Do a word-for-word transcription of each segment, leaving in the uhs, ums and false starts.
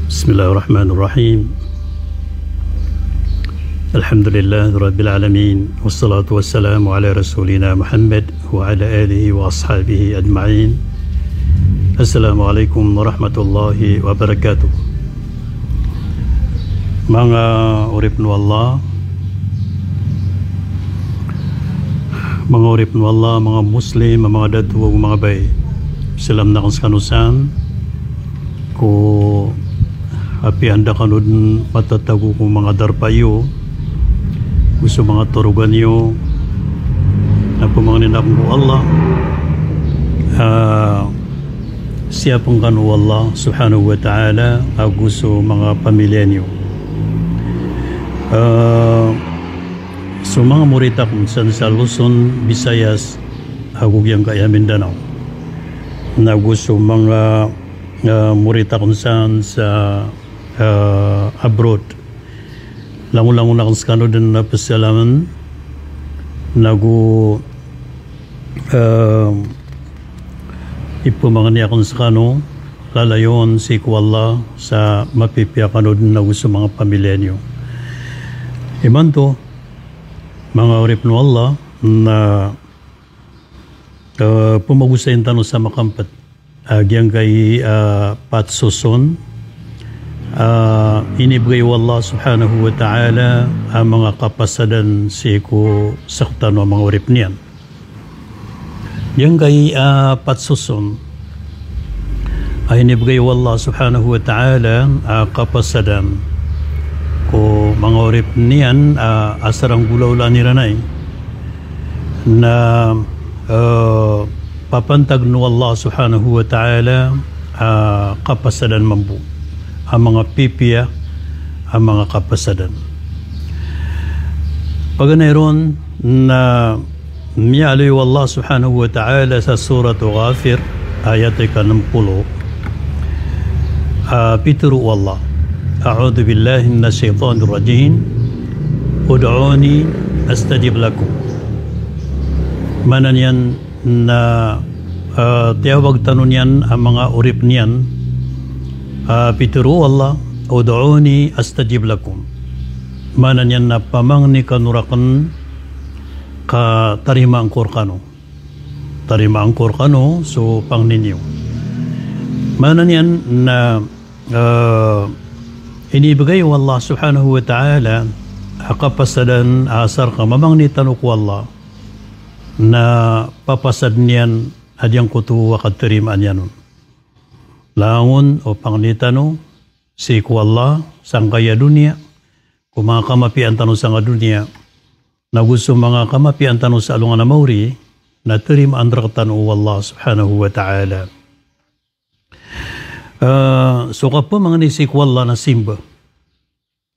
بسم الله الرحمن الرحيم. الحمد لله رب العالمين، والصلاة والسلام على رسولنا محمد وعلى آله وأصحابه أجمعين. السلام عليكم ورحمة الله وبركاته. Manga oripn o Allah, manga oripn o Allah, manga Muslim, manga dato ago manga bai. Salam akn skano san ko apiya anda kano dn matatago ko manga darpa iyo, go so manga torogan iyo, na pmangnin akn ko Allah, ah, siyapn kano o Allah subhanahu wa ta'ala ago so manga pamiliya niyo. Ah, so manga morit akn san sa Luzon, Visayas, ago giyangkaya Mindanao, na go so manga, ah, morit akn san sa, ah, abroad. Langolangon akn skano dn a pzalamn, na go, ah, ipmangni akn skano, lalayon sii ko Allah sa mapipiya kano dn ago so manga pamiliya niyo. Imanto, manga oripn o Allah, na, ah, pmagosayin tano sa makampet a giyangkai a pat soson a inibgay o Allah subhanahu wa ta'ala a manga kapasadan sii ko sktano a manga oripn iyan. Giyangkai a pat soson a inibgay o Allah subhanahu wa ta'ala a kapasadan ko manga oripn iyan a asar a nggolawlaan iran ai na, eh, papantagn o Allah subhanahu wa ta'ala a kapasadan mambo a manga pipiya a manga kapasadan. Paganay ron na miyaaloy o Allah subhanahu wa ta'ala sa Surat Ghafir, ayat ika nm polo, a pitharo o Allah, "A'udhu billahi minash shaytanir rajim. Ud'uni astajib lakum." Maana niyan na, ah, tiyawag tano niyan a manga oripn iyan, a pitharo o Allah, "Ud'uni astajib lakum." Maana niyan na pamangni kano rakn ka tarimaan ko rkano. Tarimaan ko rkano so pangni niyo. Maana niyan na, eh, inibgay o Allah subhanahu wa ta'ala a kapasadan a asar ka mamangni tano ko Allah na papasadn iyan a giyangkoto a katarimaan iyan on. Langon o pangni tano sii ko Allah sangkaya doniya, ko manga kamapiyaan tano sangkaya doniya, na go so manga kamapiyaan tano sa alongan a maori, na tarimaan rktano o Allah subhanahu wa ta'ala. Eh, so kapamangni sii ko Allah na simba.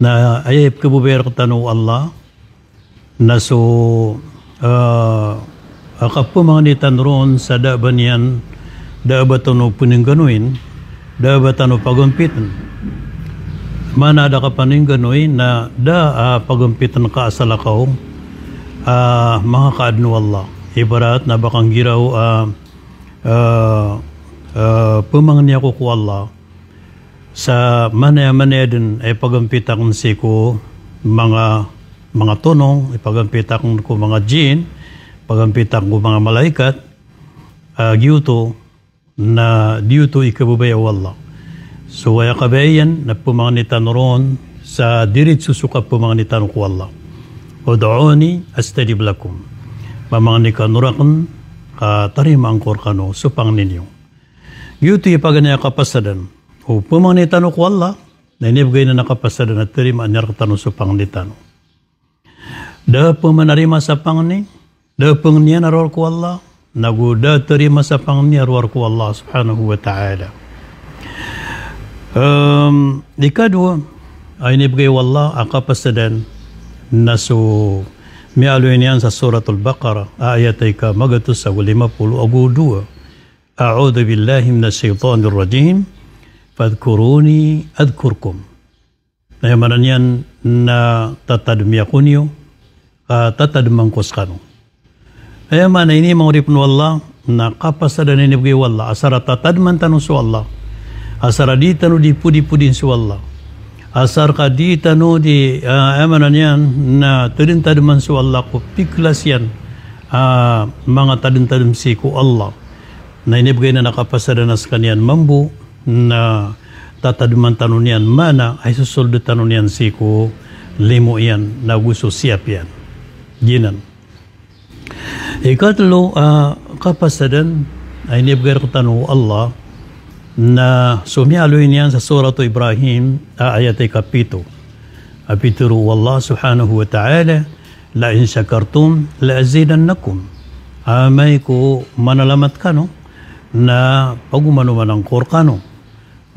Na aya ipkhababaya rktano o Allah, na so, eh, a kapamangni tano ron sa da a ba niyan, da a ba tano pngganoin, da a ba tano pagampitn. Maana da ka pngganoin na da a pagampitn ka a salakaw a manga kaadn o Allah. Ibarat na ba ka nggiraw a, eh, eh, pamangni ako ko Allah sa manaya-manaya dn a ipagampit akn sii ko manga, manga tonong, ipagampit akn ko manga jinn, ipagampit akn ko manga malaikat, a giyoto na di oto ikhababaya o Allah. So aya kabaya iyan na pamangni tano ron sa diritso so kapamangni tano ko Allah. "Ud'uni astajib lakum." Pamangni kano rakn ka tarimaan ko rkano so pangni niyo. Giyoto i paganay a kapasadan. O pamangni tano ko Allah, na inibgay niyan a kapasadan a tarimaan iyan rktano so pangni tano. Da a pmanarima sa pangni, da a pangni iyan a rowar ko Allah, nago da a tarima sa pangni a rowar ko Allah subhanahu wa ta'ala. Em, ikadowa a inibgay o Allah a kapasadan na so miyaaloy niyan sa Suratul Baqarah, a ayat a ika magatos ago lima polo ago dowa. "A'udhu billahi minash shaytanir rajim. Fadhkuruni adhkurkum." Na aya maana niyan na tatadmi ako niyo, ka tatadman ko skano. Aya maana ini, manga oripn o Allah, na kapasadan a inibgay o Allah, asar a tatadman tano so Allah. Asar a di tano di podi-podin so Allah. Asar ka di tano di, ah, aya maana niyan na tadem-tademan so Allah ko piklasiyan, ah, manga tadem-tadem sii ko Allah. Na inibegay na kapasadan a sekaniyan mambo na tatademan tano niyan, maana ay sosold tano niyan sii ko limo iyan na go so siyap iyan. Giyanan. Ikatelo a kapasadan a inibegay rektano o Allah na so miyaaloy niyan sa Surat Ibrahim a ayat a ikapito. A pitero o Allah subhanahu wa ta'ala, "La in shakartum la azidannakum." Amay ko manalamat kano na pagomanomanan ko rekano.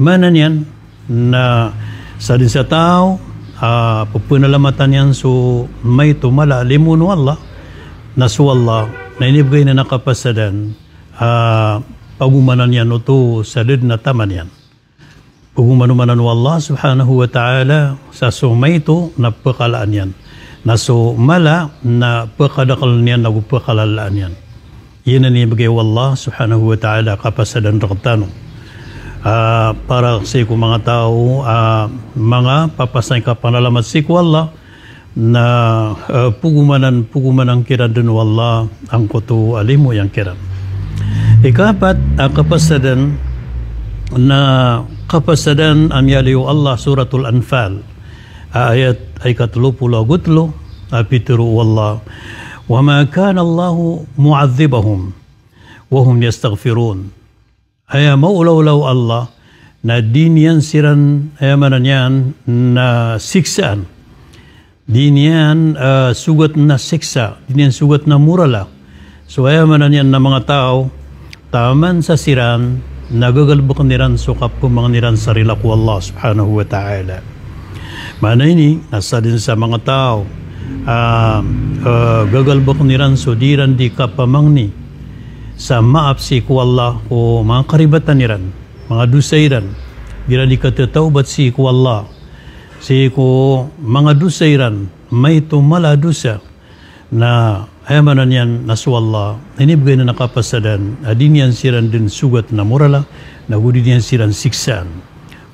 Maana niyan na sadn sa taw a pepenalamatan iyan so maito mala a limo o Allah, na so Allah na inibegay niyan a kapasadan a pagomanan iyan oto sa da den a taman iyan. Pagomanomanan o Allah subhanahu wa ta'ala sa so maito na pekalaan iyan, na so mala na pekadakelen iyan ago pekalalaan iyan. Iyan i inibegay o Allah subhanahu wa ta'ala a kapasadan rektano. Ah, para sii ko manga taw a manga papasang i kapanalamat sii ko Allah, na, ah, pagomanan, pagomanan kiran den o Allah angkoto a limo iyan kiran. Ikapat a kapasadan na kapasadan a miyaaloy o Allah, Suratul Anfal, a ayat a ikatelo polo ago telo, a pitero o Allah, "Wa ma kana Allahu mu'adhibahum wa hum yastaghfirun." Aya maolaola o Allah na di niyan siran, aya maana niyan na siksaan. Di niyan, eh, sogat na siksa, di niyan sogat na morala so, aya maana niyan na manga taw, taman sa siran na gagalbeken iran so kapemangen iran sa rila ko Allah subhanahu wa ta'ala. Maana ini na sadn sa manga taw, ah, eh, gagalbeken iran so di iran di kapamangni sa maap sii ko Allah ko manga karibatan iran, manga dosa iran, di iran di katatawbat sii ko Allah sii ko manga dosa iran, maito mala a dosa. Na aya maana niyan na so Allah na inibegay niyan a kapasadan a di niyan siran den sogat na morala, na go di niyan siran siksaan.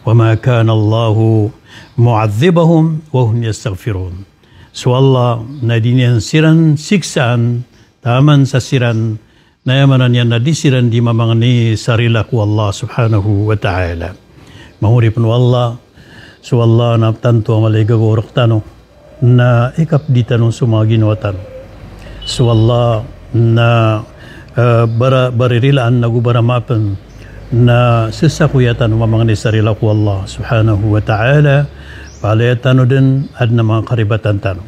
"Wa ma kana Allahu mu'adhibahum wa hum yastaghfirun." So Allah na di niyan siran siksaan taman sa siran na aya maana niyan na di siran di mamangni sa rila ko Allah subhanahu wa ta'ala. Manga oripen o Allah, so Allah na tanto a mala i gagaw rektano na ikapdi tano so manga ginawa tano. So Allah na, eh, bara, baririlaan ago baramaapen na sesakoya tano mamangni sa rila ko Allah subhanahu wa ta'ala. Palaya tano den aden a manga karibatan tano.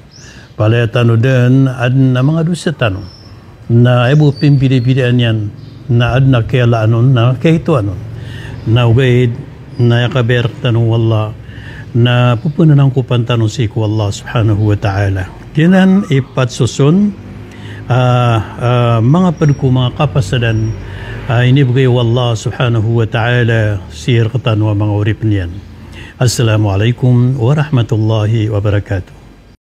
Palaya tano den aden a manga dosa tano. Na aya bo pimbidabidaan iyan na aden a kiyalaan on na kiyaitoan on. Na ogaid na aya kabaya rektano o Allah na pepenanangkopan tano sii ko Allah subhanahu wa ta'ala. Giyanan i pat soson, ah, ah, manga ped ko manga kapasadan a inibegay o Allah subhanahu wa ta'ala sii rektano a manga oripen iyan. Assalamu alaikum warahmatullahi wabarakatuh.